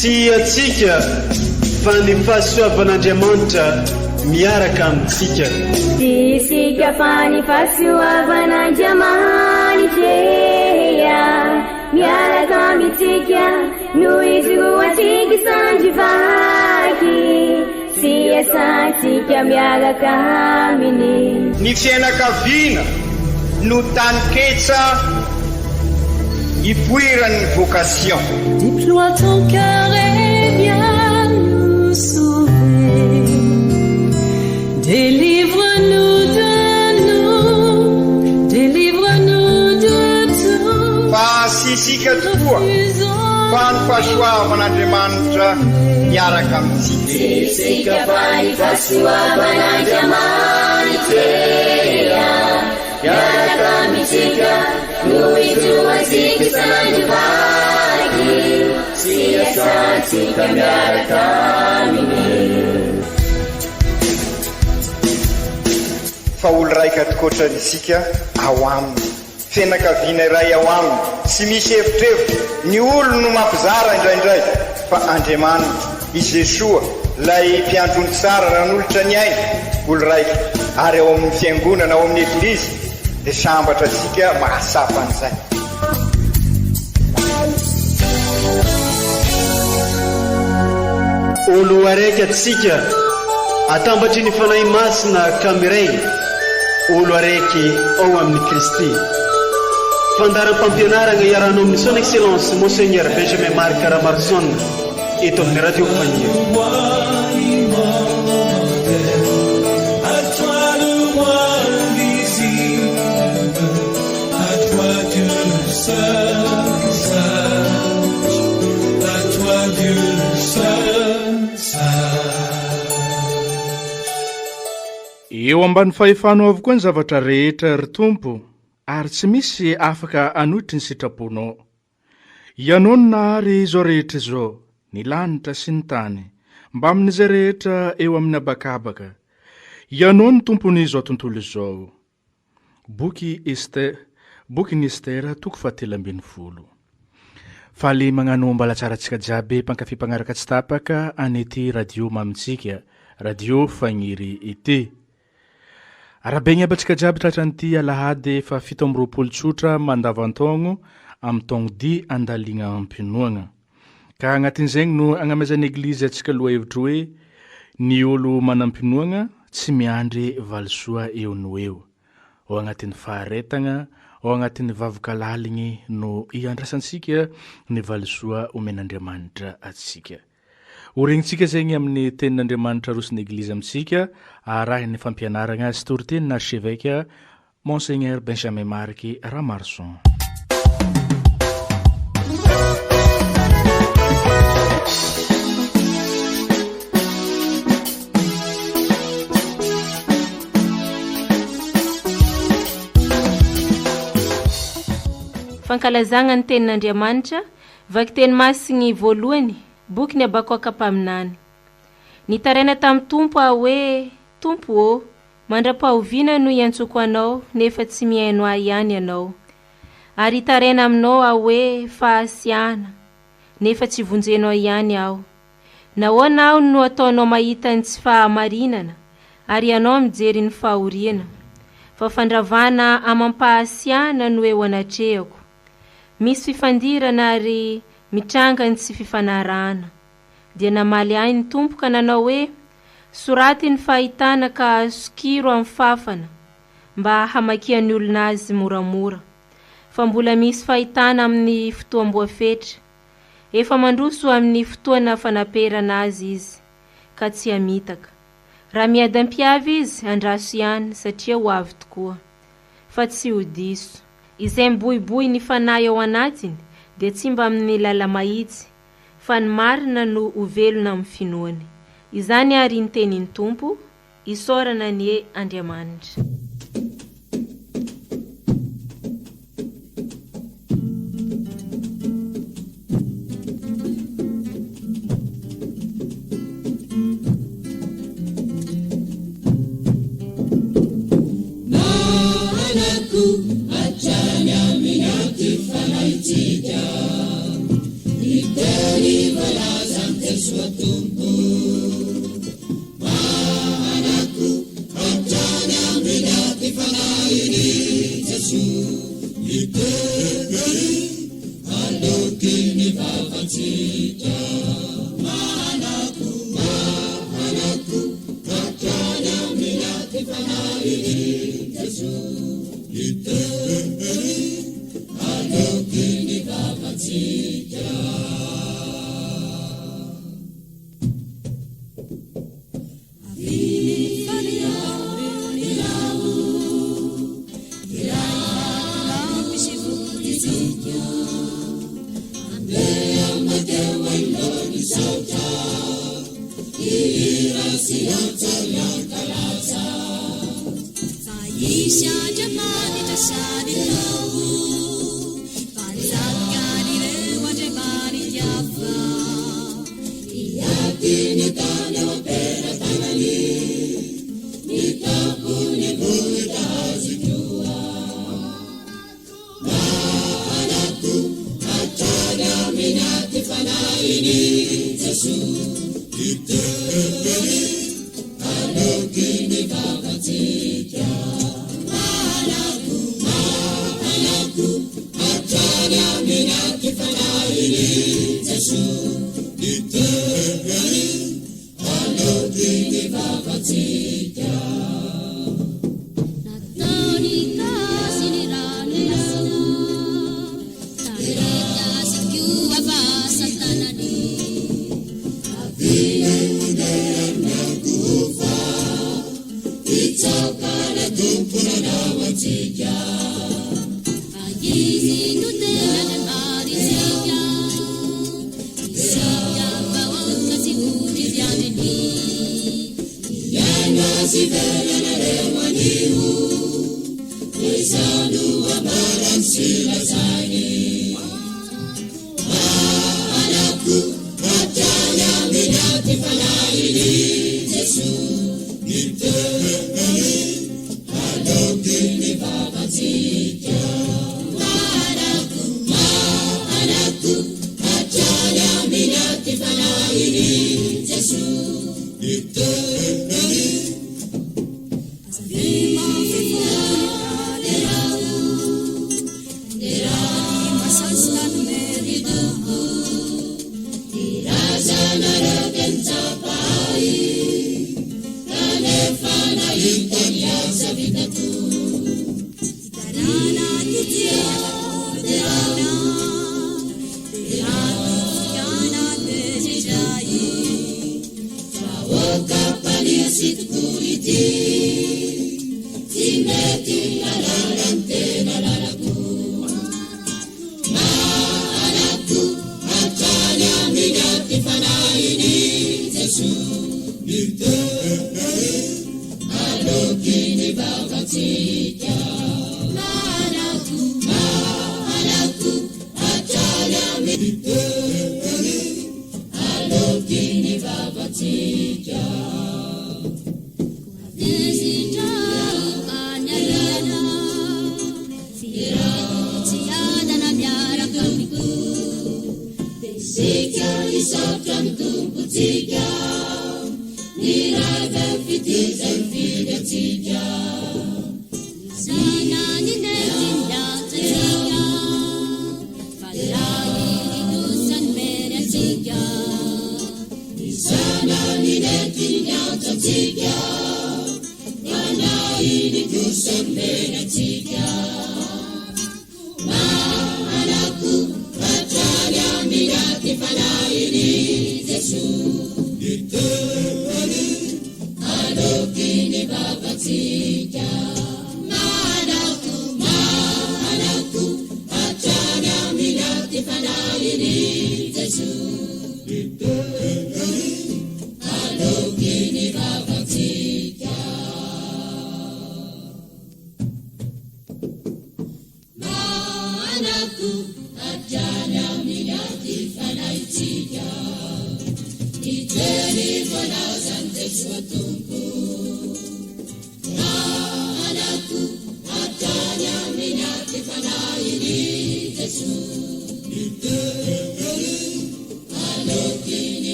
Tsy antsika fa ny fahasoavan'Andriamanitra miaraka amintsika. Tsy isika fa ny fahasoavan'Andriamanitra miaraka amintsika no ijoroantsika sandry vaky sy iasantsika miaraka aminy. Ny fiainakaviana no taninketsa ipoiran'ny vocation. Déploie ton cœur et viens nous sauver. Délivre-nous de nous, délivre-nous de tout. Fa tsy isika tokoa fa ny fahasoavan'Andriamanitra miaraka amintsika. Tsy isika fa ny fahasoavan'Andriamanitra miaraka amintsika no ijoroantsika sandry vaky sy iasantsika miaraka aminy. Fa olo raika tokoatrany isika ao aminy. Fianakaviana iray ao aminy, tsy misy evitrevitra, ny olony no mampizara indraindray, fa Andriamanitra, i Jesoa, ilay Mpiandry ondry tsara nanolotra ny ainy, olo raika, ary ao amin'ny Fiangonana, ao amin'ny Eglizy, dia sambatra antsika mahatsapa an'izay. Olo araiky atsika atambatry ny Fanahy Masina ka miray olo araiky ao amin'i Kristy. Fandaharam-pampianaragna iarahanao amin'ny Son Excellence Monseigneur Benjamin Marc Ramaroson eto amin'ny Radio Fagniry. Eo ambany fahefanao avokoa ny zavatra rehetra, ry Tompo, ary tsy misy afaka hanohitry ny sitraponao. Ianao no nahary izao rehetra izao, ny lanitra sy ny tany, mbamin'izay rehetra eo amin'ny habakabaka. Ianao no Tompon'izao tontolo izao. Boky Ester, Bokin'i Estera, toko fahatelo ambin'ny folo. Faly magnano mbalatsara antsika jiaby mpankafy mpagnaraka tsy tapaka an'ity radio mamintsika, radio Fagniry ity. Arahabaigny aby antsika jiaby tratran'ity alahady faha 27 tsotra mandavantaogno amin'ny taogno dy andaligna am-pinoagna. Ka agnatin'izegny no agnamezan'ny Eglizy antsika lohahevitry hoe Ny olo manam-pinoagna tsy miandry valisoa eo no eo. Ao agnatin'ny faharetagna, ao agnatin'ny vavoka laligny no iandrasantsika ny valisoa omen'Andriamanitra antsika. Ho regnintsika zegny amin'ny Tenin'Andriamanitra aroson'ny Eglizy amintsika, arahin'ny fampianaragna sy toritenin'Archevêque Monseigneur Benjamin Marc Ramaroson. Fankalazagna ny Tenin'Andriamanitra, Vakiteny Masigny voalohany, Bokin'i Habakoka mpaminany. Nitaraina tamin'ny Tompo aho hoe, Tompo ô, Mandra-pahoviana no hiantsoako Anao nefa tsy mihaino ahy ihany Ianao? Ary hitaraina Aminao aho hoe, Fahasiahana, nefa tsy vonjenao ihany aho. Nahoana aho no ataonao mahita ny tsy fahamarinana, ary Ianao mijery ny fahoriana? Fa fandravana amam-pahasiahana no eo anatrehako. Misy fifandirana ary mitranga ny tsy fifanarahana. Dia namaly ahy ny Tompo ka nanao hoe, Soraty ny fahitana ka sokiro amin'ny fafana, mba hamakian'ny olona azy moramora. Fa mbola misy fahitana amin'ny fotoam-boafetra. Efa mandroso amin'ny fotoana fanaperana azy izy, ka tsy hamitaka. Raha miadam-piavy izy, andraso ihany, satria ho avy tokoa. Fa tsy ho diso. Izay miboiboy ny fanahy ao anatiny dia tsy mba amin'ny lala-mahitsy, fa ny marina no ho velona amin'ny finoany. Izany àry ny tenin'ny Tompo, isaorana anie Andriamanitra.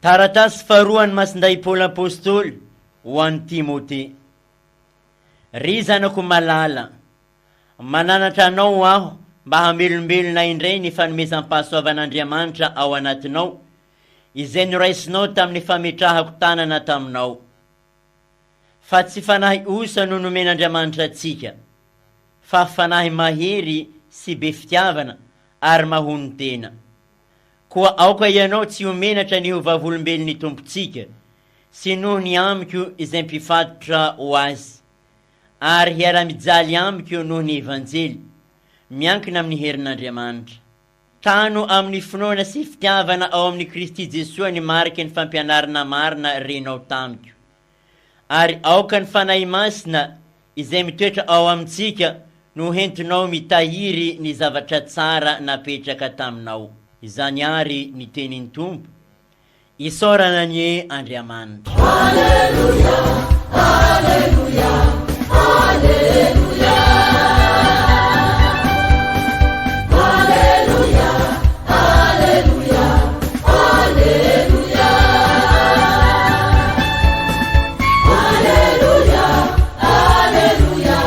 Taratasy faharoan'i Masindahy Paoly Apostoly ho an'i Timote. Ry zanako malala, mananatra anao aho mba hamelombelona indray ny fanomezam-pahasoavan'Andriamanitra ao anatinao, izay noraisinao tamin'ny fametrahako tanana taminao. Fa tsy fanahy osa no nomen'Andriamanitra antsika, fa fanahy mahery sy be fitiavana ary mahonon-tena. Koa aoka ianao tsy ho menatra ny ho vavolombelon'ny Tompontsika, sy noho ny amiko izay mpifatotra ho Azy, ary hiara-mijaly amiko noho ny Evanjely, miankina amin'ny herin'Andriamanitra. Tano amin'ny finoana sy fitiavana ao amin'i Kristy Jesoa ny mariky ny fampianarana marina renao tamiko. Ary aoka ny Fanahy Masina izay mitoetra ao amintsika no hentinao mitahiry ny zavatra tsara napetraka taminao. Izany àry ny tenin'ny Tompo. Isaorana anie Andriamanitra. Aleloia, aleloia, aleloia. Aleloia, aleloia, aleloia. Aleloia, aleloia, aleloia. Aleloia, aleloia,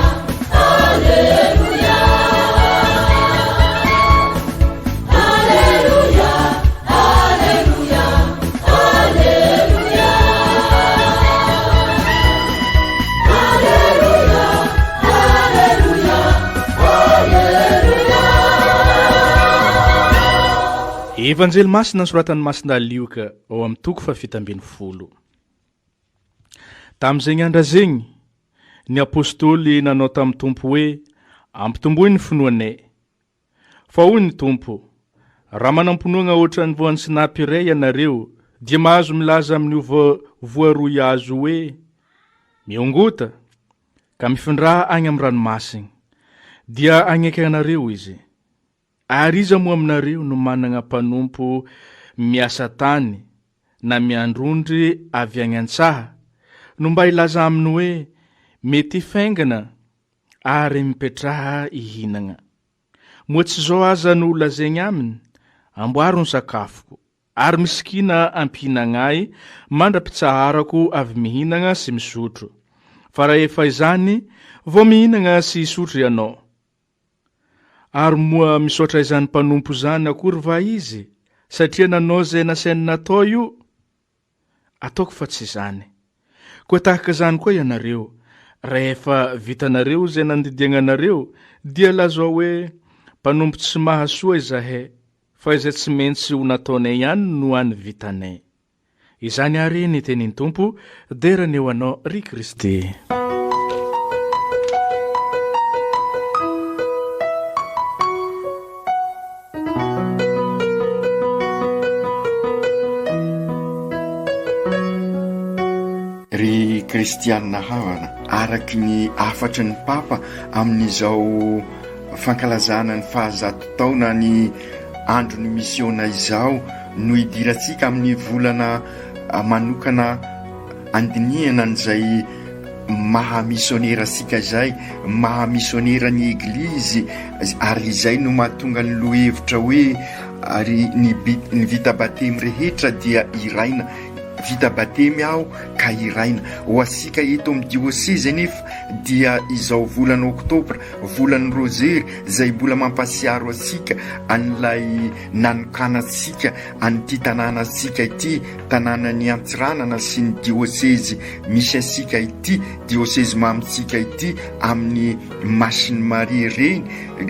aleloia. Aleloia, aleloia, aleloia. Evanjely Masina nosoratan'i Masina Lioka ao amin'ny toko faha-17. Tamin'izegny andra zegny, ny Apôstôly nanao tamin'ny Tompo hoe, Ampitomboy ny finoanay. Fa hoy ny Tompo, Raha manam-pinoagna hoatran'ny voan'ny sinapy iray ianareo, dia mahazo milaza amin'io voaroy hazo hoe, Miongota, ka mifindrà agny amin'ny ranomasigny, dia hagneky anareo izy. Ary iza moa aminareo no managna mpanompo miasa tany na miandry ondry avy agny an-tsaha, no mba hilaza aminy hoe, Mety faingana ary mipetraha hihinagna. Moa tsy zao aza no lazaigny aminy, Amboaro ny sakafoko, ary misikina ampihinagna ahy mandra-pitsaharako avy mihinagna sy misotro. Fa rahefa izany vao mihinagna sy hisotro ianao. Ary moa misaotra izany mpanompo izany akory va izy, satria nanao izay nasainy natao io? Ataoko fa tsy izany. Koa tahaka izany koa ianareo, rahefa vitanareo izay nandidiagna anareo, dia lazao hoe, Mpanompo tsy mahasoa izahay, fa izay tsy maintsy ho nataonay ihany no hany vitanay. Izany àry ny tenin'ny Tompo, dera anie ho Anao, ry Kristy. Ry kristianina havana, araky ny hafatry ny Papa amin'izao fankalazana ny fahazato taona ny andron'ny misiona izao no hidirantsika amin'ny volana manokana andinihana an'izay maha misionera antsika izay, maha misionera ny Eglizy, ary izay no mahatonga ny lohevitra hoe ary ny ny vita batemy rehetra dia iraina, vita batemy aho ka iraina. Ho antsika eto amin'ny diosezy anefa dia izao volana oktobra, volan'ny rozery, izay mbola mampahatsiaro antsika an'ilay nanokanantsika an'ity tanànantsika ity, tanànan'i Antsiranana sy ny diosezy misy antsika ity, diosezy mamintsika ity, amin'ny Masin'i Maria Reny,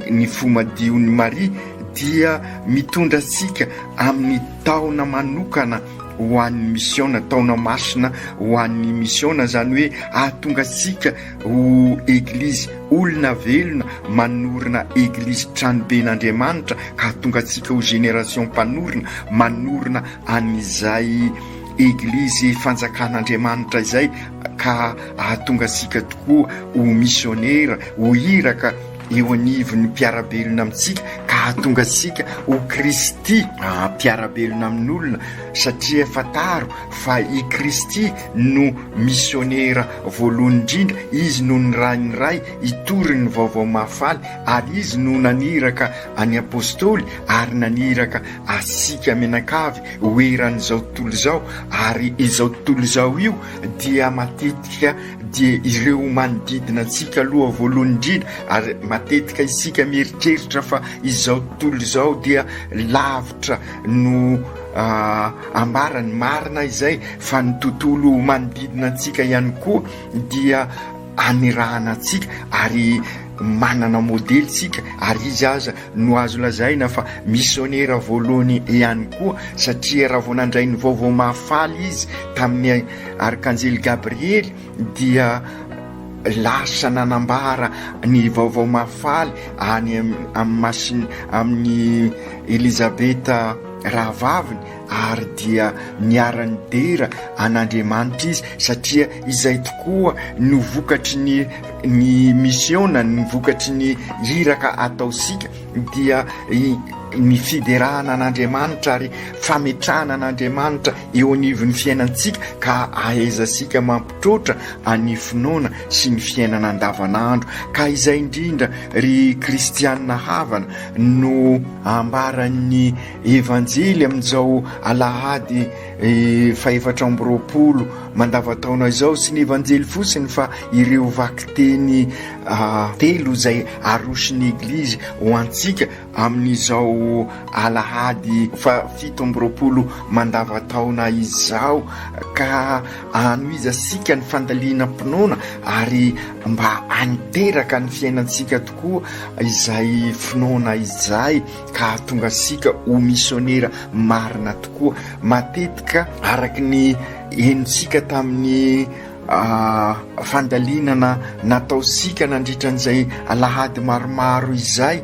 ny fo madion'i Maria dia mitondra antsika amin'ny taona manokana. ho an'ny misiona, taona masina ho an'ny misiona, izany hoe hahatonga antsika ho Eglizy olona velona manorina Eglizy tranoben'Andriamanitra ka hahatonga antsika ho génération mpanorina manorina an'izay Eglizy fanjakan'Andriamanitra izay ka hahatonga antsika tokoa ho misionera, ho iraka eo anivon'ny mpiara-belona amintsika ka hahatonga antsika ho Kristy mpiara-belona amin'olona satria fantaro fa i Kristy no misionera voalohany indrindra, Izy no nirahin'ny Ray hitory ny vaovao mahafaly ary Izy no naniraka an'ny Apostoly ary naniraka antsika mianakavy ho eran'izao tontolo izao ary izao tontolo izao io dia matetika dia ireo manodidina antsika aloha voalohany indrindra ary matetika isika mieritreritra fa izao tontolo izao dia lavitra no ambarany marina izay fa ny tontolo manodidina antsika ihany koa dia anirahana antsika ary manana modely tsika ary izy aza no azo lazaina fa misionera voalohany ihany koa satria raha vao nandray ny vaovao mahafaly izy tamin'ny arkanjely Gabriely dia lasa nanambara ny vaovao mahafaly any amin'ny masin amin'ny Elizabeta rahavaviny ary dia niara-nidera an'Andriamanitra izy satria izay tokoa no vokatry ny ny misiona, ny vokatry ny iraka ataosika dia ny fiderana an'Andriamanitra ary fametrahana an'Andriamanitra eo anivon'ny fiainantsika ka ahaizantsika mampitroatra an'ny finoana sy ny fiainana andavanandro. Ka izay indrindra ry kristianina havana no ambaran'ny Evanjely amin'izao alahady fahefatra amby roapolo mandavataona izao, sy ny Evanjely fotsiny fa ireo vakiteny telo izay aroson'ny Eglizy ho antsika amin'izao alahady faha-27 mandavataona izao, ka hanohizantsika ny fandalinam-pinoana ary mba haniteraka ny fiainantsika tokoa izay finoana izay ka hahatonga antsika ho misionera marina tokoa. Matetika araka ny henontsika tamin'ny fandalinana nataontsika nandritra an'izay alahady maromaro izay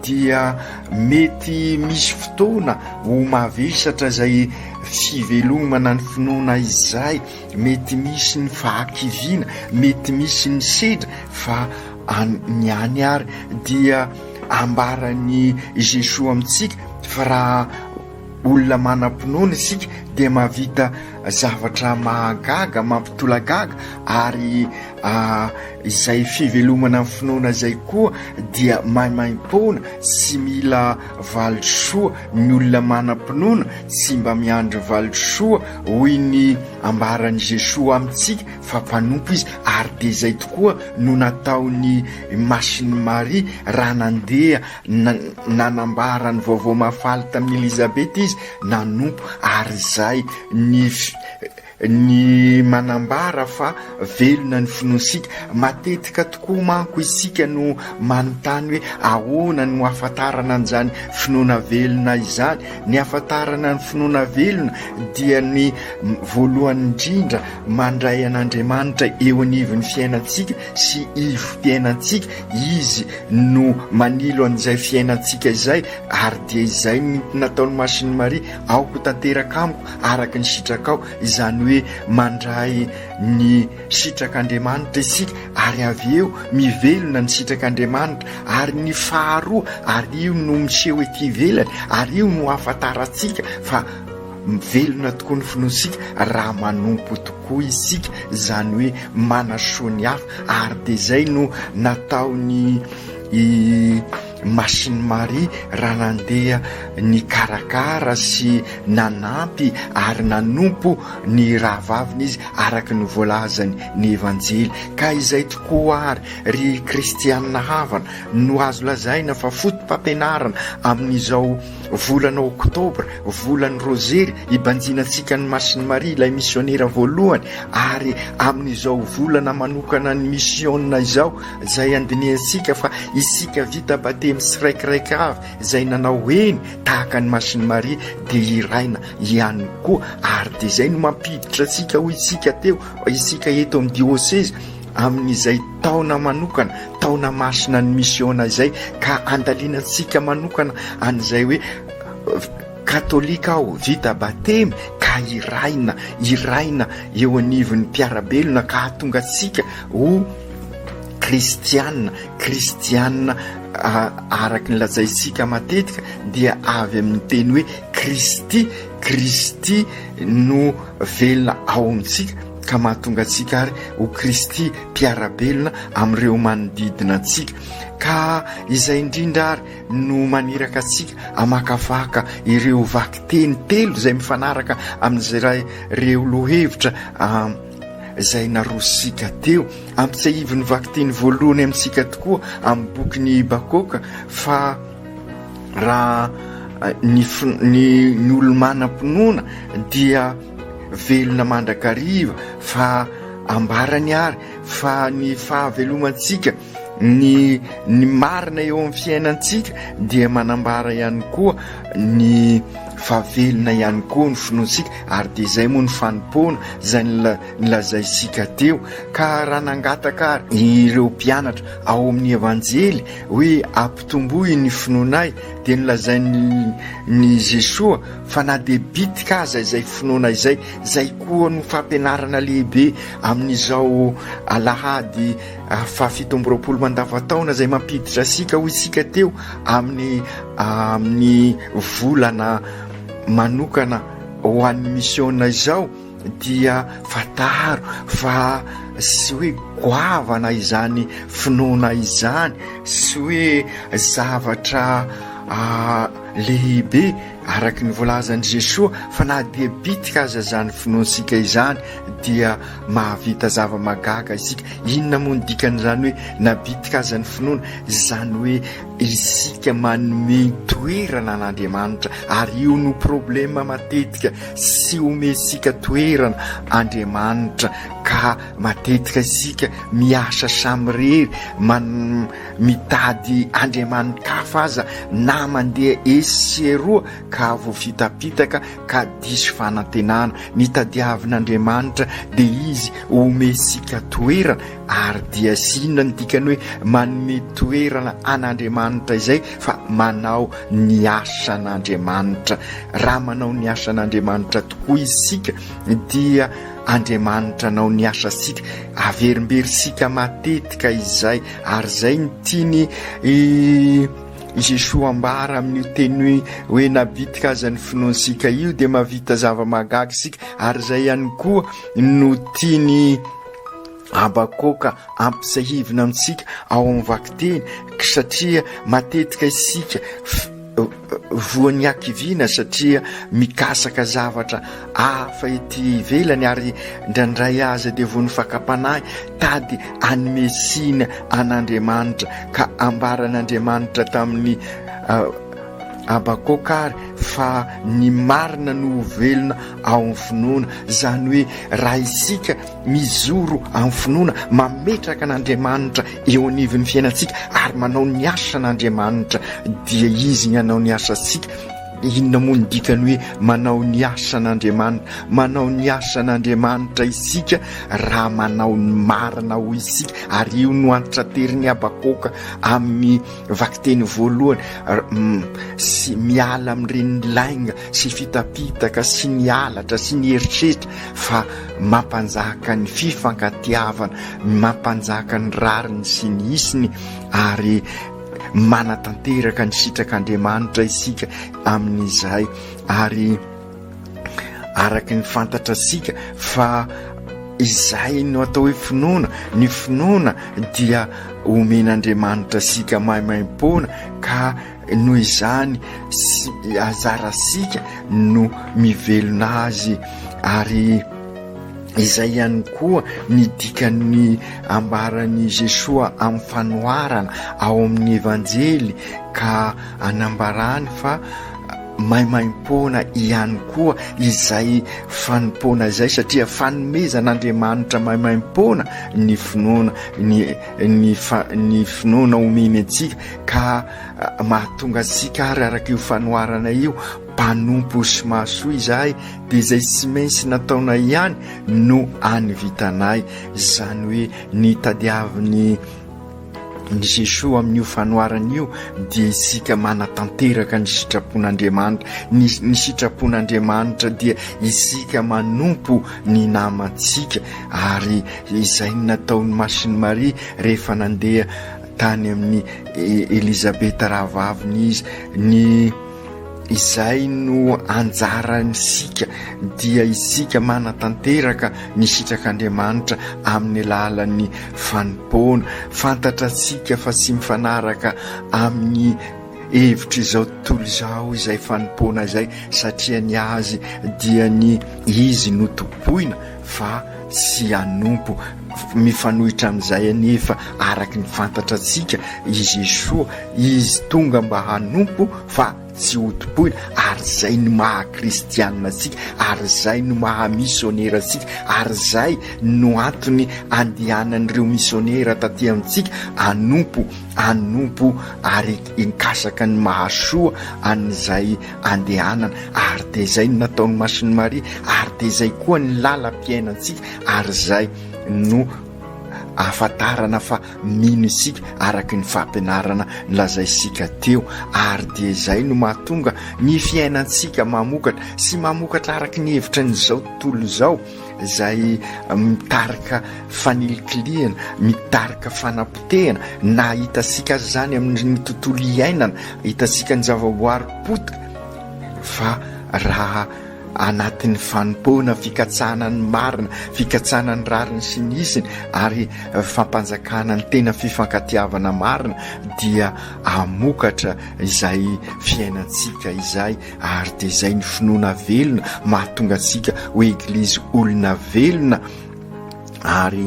dia mety misy fotoana ho mavesatra izay fivelomana ny finoana izay, mety misy ny fahakiviana, mety misy ny sedra fa ny any ary dia ambaran'i Jesoa amintsika fa raha olona manam-pinoana isika dia mahavita zavatra mahagaga, mampitolagaga ary izay fivelomana ny finoana izay koa dia maimaimpoana sy mila valisoa. Ny olona manam-pinoana tsy mba miandry valisoa hoy ny ambaran'i Jesoa amintsika fa mpanompo izy ary dia izay tokoa no nataon'i Masin'i Maria raha nandeha nanambara ny vaovao mahafaly tamin'i Elizabeta izy, nanompo ary izay ny ny manambara fa velona ny finoantsika. Matetika tokoa manko isika no manontany hoe ahoana no ahafantarana an'izany finoana velona izany. Ny ahafantarana ny finoana velona dia ny voalohany indrindra mandray an'Andriamanitra eo anivon'ny fiainantsika sy ivom-piainantsika. Izy no manilo an'izay fiainantsika izay ary dia izay no nataon'i Masin'i Maria, aoka ho tanteraka amiko araka ny sitrakao, izany hoe mandray ny sitrak'Andriamanitra isika ary avy eo mivelona ny sitrak'Andriamanitra ary ny faharoa ary io no miseho ety ivelany ary io no ahafantarantsika fa Velona tokoa ny finoantsika raha manompo tokoa isika, izany hoe manasoa ny hafa, ary dia izay no nataon'i i Masin'i Maria raha nandeha nikarakara sy nanampy ary nanompo ny rahavaviny izy araka ny voalazany ny Evanjely. Ka izay tokoa ary ry kristianina havana no azo lazaina fa foto-pampianarana amin'izao Volana Oktobra, volan'ny Rozery, hibanjinantsika an'i Masin'i Maria, ilay misionera voalohany, ary amin'izao volana manokana ny misiona izao, izay andinihantsika fa isika vita batemy. batemy tsiraikiraiky avy izay nanao eny tahaka an'i Masin'i Maria dia hiraina ihany koa ary dia izay no mampiditra antsika hoy isika teo isika eto amin'ny diosezy amin'izay taona manokana, taona masina ny misiona izay ka andalinantsika manokana an'izay hoe katolika aho, vita batemy ka hiraina, hiraina eo anivon'ny mpiara-belona ka hahatonga antsika ho kristiana, kristiana araka ny lazaintsika matetika dia avy amin'ny teny hoe Kristy, Kristy no velona ao amintsika ka mahatonga antsika ary ho Kristy mpiara-belona amin'ireo manodidina antsika. Ka izay indrindra ary no maniraka antsika hamakafaka ireo vakiteny telo izay mifanaraka amin'izay ireo lohevitra izay narosika teo. Ampitsiahivin'ny vakiteny voalohany amintsika tokoa amin'ny bokin'i Habakoka fa raha ny ny ny olo-manam-pinoana dia velona mandrakariva fa ambarany ary fa ny fahavelomantsika ny ny marina eo amin'ny fiainantsika dia manambara ihany koa ny fa velona ihany koa ny finoantsika ary dia izay moa ny fanompoana izay nilazaintsika teo ka raha nangataka ary ireo mpianatra ao amin'ny evanjely hoe ampitomboy ny finoanay dia nolazain'ny Jesoa fa na dia bitika aza izay finoana izay, izay koa no fampianarana lehibe amin'izao alahady faha-27 mandavantaona izay mampiditra antsika hoy isika teo amin'ny amin'ny volana manokana ho an'ny misiona izao. dia fantaro fa sy hoe goavana izany finoana izany sy hoe zavatra lehibe araka ny voalazan'i Jesoa fa na dia bitika aza izany finoantsika izany dia mahavita zava-mahagaga isika. Inona moa ny dikan'izany hoe na bitika aza ny finoana? Izany hoe isika manome toerana an'Andriamanitra ary io no problema matetika tsy omentsika toerana Andriamanitra ka matetika isika miasa samirery man mitady Andriamani-kafa aza na mandeha etsy sy eroa ka voafitapitaka ka diso fanantenana. Ny tadiavin'Andriamanitra dia Izy omentsika toerana Ary dia sy inona ny dikany hoe manome toerana an'Andriamanitra izay fa manao ny asan'Andriamanitra. Raha manao ny asan'Andriamanitra tokoa isika dia Andriamanitra anao ny asantsika. Averimberintsika matetika izay ary izay ny tiany i Jesoa ambara amin'io teny hoe na bitika aza ny finoantsika io dia mahavita zava-mahagaga isika ary izay ihany koa no tiany Habakoka ampisahivina amintsika ao amin'ny vakiteny satria matetika isika voan'ny hakiviana satria mikasaka zavatra hafa ety ivelany ary indraindray aza dia voan'ny fakam-panahy tady hanome tsiny an'Andriamanitra ka ambaran'Andriamanitra tamin'ny Habakoka ary fa ny marina no ho velona ao amin'ny finoana, izany hoe raha isika Mijoro amin'ny finoana, mametraka an'Andriamanitra eo anivon'ny fiainantsika ary manao ny asan'Andriamanitra, dia Izy ny hanao ny asantsika. Inona moa ny dikany hoe manao ny asan'Andriamanitra? Manao ny asan'Andriamanitra isika raha manao ny marina hoy isika, ary io no antitranterin'i Habakoka amin'ny vakiteny voalohany, sy miala amin'ireny lainga sy fitapitaka sy ny halatra sy ny herisetra fa mampanjaka ny fifankatiavana, mampanjaka ny rariny sy ny hisiny ary manatanteraka ny sitrak'Andriamanitra isika amin'izay ary araka ny fantatra antsika fa izay no atao hoe finoana, ny finoana dia omen'Andriamanitra antsika maimaimpoana ka Noho izany, anjarantsika no mivelona azy ary izay ihany koa ny dikan'ny ambaran'i Jesoa amin'ny fanoharana ao amin'ny Evanjely ka anambarany fa. maimaimpoana ihany koa izay fanompoana izay satria fanomezan'Andriamanitra maimaimpoana ny finoana ny ny ny finoana omeny antsika ka mahatonga antsika ary araka io fanoharana io mpanompo sy mahasoa izahay dia izay tsy maintsy nataonay ihany no any vitanay izany hoe ny tadiavin'ny Ny Jesoa amin'io fanoharana io dia isika manatanteraka ny sitrapon'Andriamanitra. Ny, ny sitrapon'Andriamanitra dia isika manompo ny namantsika ary izay ny nataon'i Masin'i Maria rehefa nandeha tany amin'i Elizabeta rahavaviny izy. Ny Izay no anjaran'isika dia isika manatanteraka ny sitrak'Andriamanitra amin'ny alalan'ny fanompoana. Fantatratsika fa tsy mifanaraka amin'ny hevitr'izao tontolo izao izay fanompoana izay satria ny azy dia ny izy no tompoina fa tsy hanompo. Mifanohitra amin'izay anefa araka ny fantatratsika i Jesoa, izy tonga mba hanompo fa tsy hotompoina ary izay no maha kristianina antsika ary izay no maha misionera antsika ary izay no antony andehanan'ireo misionera taty amintsika hanompo hanompo ary hikasaka ny mahasoa an'izay andehanana ary dia izay no nataon'i Masin'i Maria ary dia izay koa ny lalam-piainantsika ary izay no ahafantarana fa mino isika araka ny fampianarana nolazaintsika teo ary dia izay no mahatonga ny fiainantsika mamokatra sy mamokatra araka ny hevitra an'izao tontolo izao izay mitarika fanilikilihana, mitarika fanapotehana, na hitantsika aza izany amin'ny tontolo iainana, hitantsika ny zavaboary potika, fa raha anatin'ny fanompoana, fikatsahana ny marina, fikatsahana ny rariny sy ny hitsiny ary fampanjakana ny tena fifankatiavana marina dia hamokatra izay fiainantsika izay ary dia izay ny finoana velona mahatonga antsika ho eglizy olona velona ary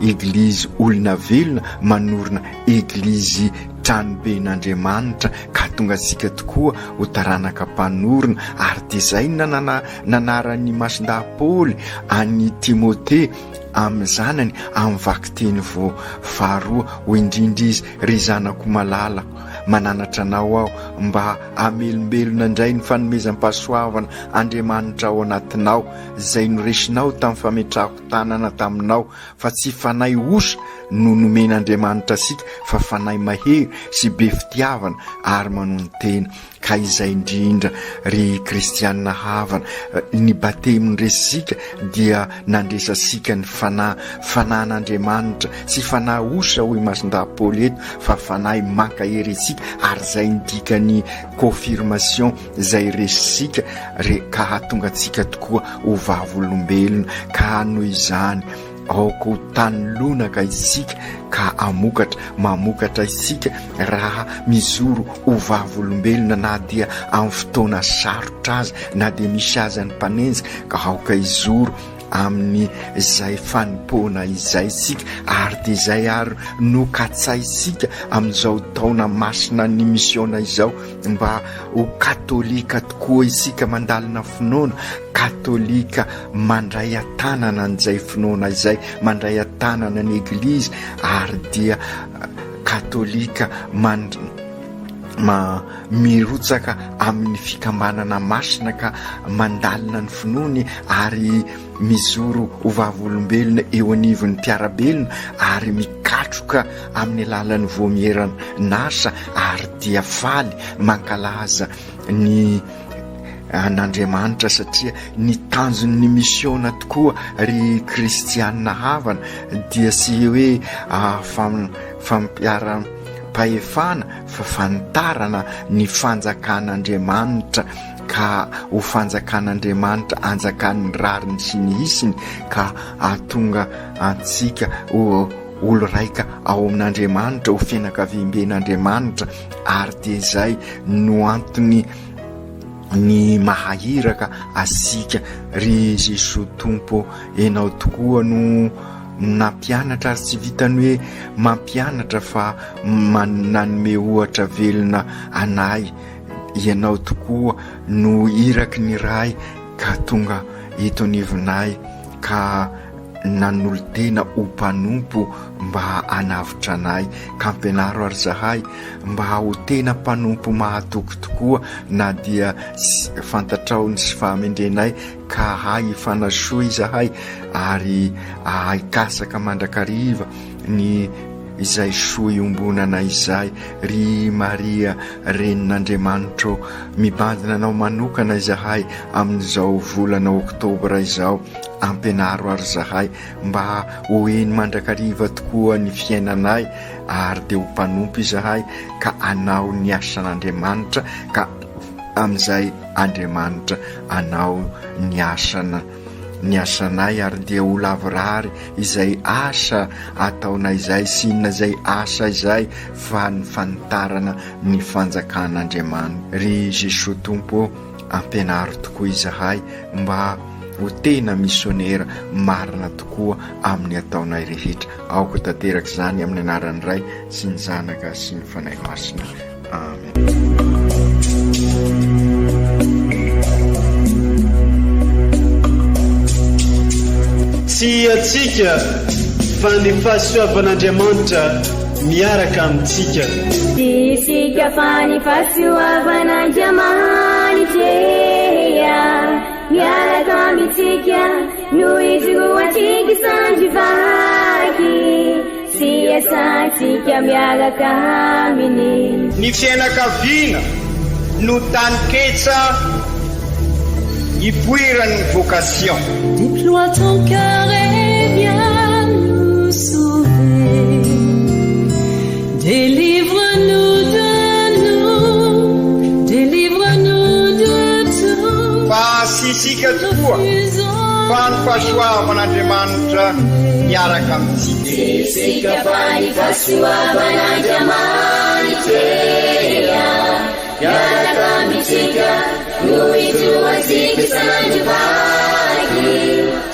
eglizy olona velona manorina eglizy tranoben'Andriamanitra ka tonga antsika tokoa ho taranaka mpanorina ary dia izay no nanana nanaran'ny Masindahy Paoly an'i Timothée amin'ny zanany amin'ny vakiteny vao faharoa hoy indrindra izy ry zanako malala Mananatra anao aho mba hamelombelona indray ny fanomezam-pahasoavana Andriamanitra ao anatinao, izay noresinao tamin'ny fametrahako tanana taminao, fa tsy fanahy osa no nomen'Andriamanitra antsika, fa fanahy mahery sy be fitiavana ary manonon-tena. Ka izay indrindra, ry kristiana havana, ny batemy noresintsika dia nandresantsika ny Fanahy, Fanahin'Andriamanitra, tsy fanahy osa hoy Masindahy Paoly eto, fa Fanahy mankahery antsika, ary izay ny dikan'ny confirmation izay resintsika, re, ka hahatonga antsika tokoa ho vavolombelona, ka noho izany, Aoka ho tany lonaka isika ka hamokatra, mamokatra isika raha mijoro ho vavolombelona na dia amin'ny fotoana sarotra aza, na dia misy aza ny mpanenjika, ka aoka hijoro amin'izay fanompoana izay isika, ary dia izay ary no katsahintsika amin'izao taona masina ny misiona izao, mba ho katolika tokoa isika mandalina finoana, katolika mandray an-tanana an'izay finoana izay, mandray an-tanana ny Eglizy ary dia katolika man ma mirotsaka amin'ny fikambanana masina ka mandalina ny finoany ary mijoro ho vavolombelona eo anivon'ny mpiara-belona ary mikatroka amin'ny alalan'ny voamieran'asa ary dia faly mankalaza ny an'Andriamanitra satria ny tanjon'ny misiona tokoa ry kristianina havana dia tsy hoe ah, fampiaram-pahefana fa fanitarana ny fanjakan'Andriamanitra ka ho fanjakan'Andriamanitra anjakan'ny rariny sy ny hisiny ka ahatonga antsika ho olo raika ao amin'Andriamanitra ho fianakaviamben'Andriamanitra ary dia izay no antony ny maha iraka asika ry Jesoa Tompo enao tokoa no nampianatra ary tsy vitany hoe mampianatra fa nanome ohatra velona anay. Ianao tokoa no iraky ny Ray ka tonga eto anivonay ka nanolo-tena ho mpanompo mba hanavotra anay, ka ampianaro ary zahay mba ho tena mpanompo mahatoky tokoa na dia fantatrao ny sy fahamendrenay ka hahay hifanasoa izahay ary hahay hikasaka mandrakariva ny izay soa iombonana izay. Ry Maria Renin'Andriamanitra ô, mibandina anao manokana izahay amin'izao volana oktobra izao, ampianaro ary izahay mba ho eny mandrakariva tokoa ny fiainanay ary dia ho mpanompo izahay ka anao ny asan'Andriamanitra ka amin'izay Andriamanitra anao ny asana ny asanay ary dia ho lavorary izay asa ataonay izay sy inona izay asa izay fa ny fanitarana ny fanjakan'Andriamanitra. Ry Jesoa Tompo ô, ampianaro tokoa izahay mba ho tena misionera marina tokoa amin'ny ataonay rehetra. Aoka ho tanteraka izany amin'ny anaran'ny Ray sy ny Zanaka sy ny Fanahy Masina. Amen. Tsy antsika fa ny fahasoavan'Andriamanitra miaraka amintsika. Tsy isika fa ny fahasoavan'Andriamanitra miaraka amintsika no ijoroantsika sandry vaky. Sy iasantsika miaraka aminy. Ny fiainakaviana no taninketsa ipoiran'ny vocation. Déploie ton cœur et viens nous sauver. Délivre-nous de nous, délivre-nous de tout. Fa tsy isika tokoa fa ny fahasoavan'Andriamanitra miaraka amintsika. Tsy isika fa ny fahasoavan'Andriamanitra miaraka amintsika no ijoroantsika isan'andro vaky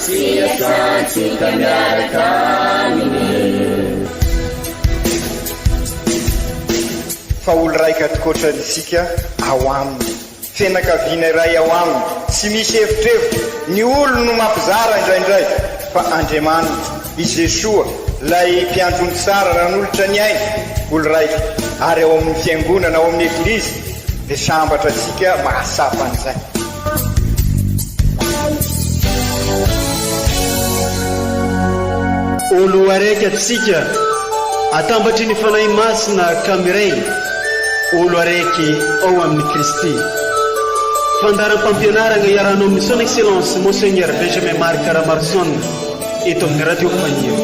sy iasantsika miaraka aminy. Fa olo raika tokoatra isika ao aminy. Fianakaviana iray ao aminy, tsy misy evitrevitra, ny olony no mampizara indraindray, fa Andriamanitra, i Jesoa, ilay Mpiandry ondry tsara nanolotra ny ainy, olo raika, ary ao amin'ny Fiangonana, ao amin'ny Eglizy, dia sambatra antsika mahatsapa an'izay. Olo araiky atsika atambatry ny Fanahy Masina ka miray olo araiky ao amin'i Kristy. Fandaharam-pampianaragna iarahanao amin'ny Son Excellence Monseigneur Benjamin Marc Ramaroson eto amin'ny Radio Faniry.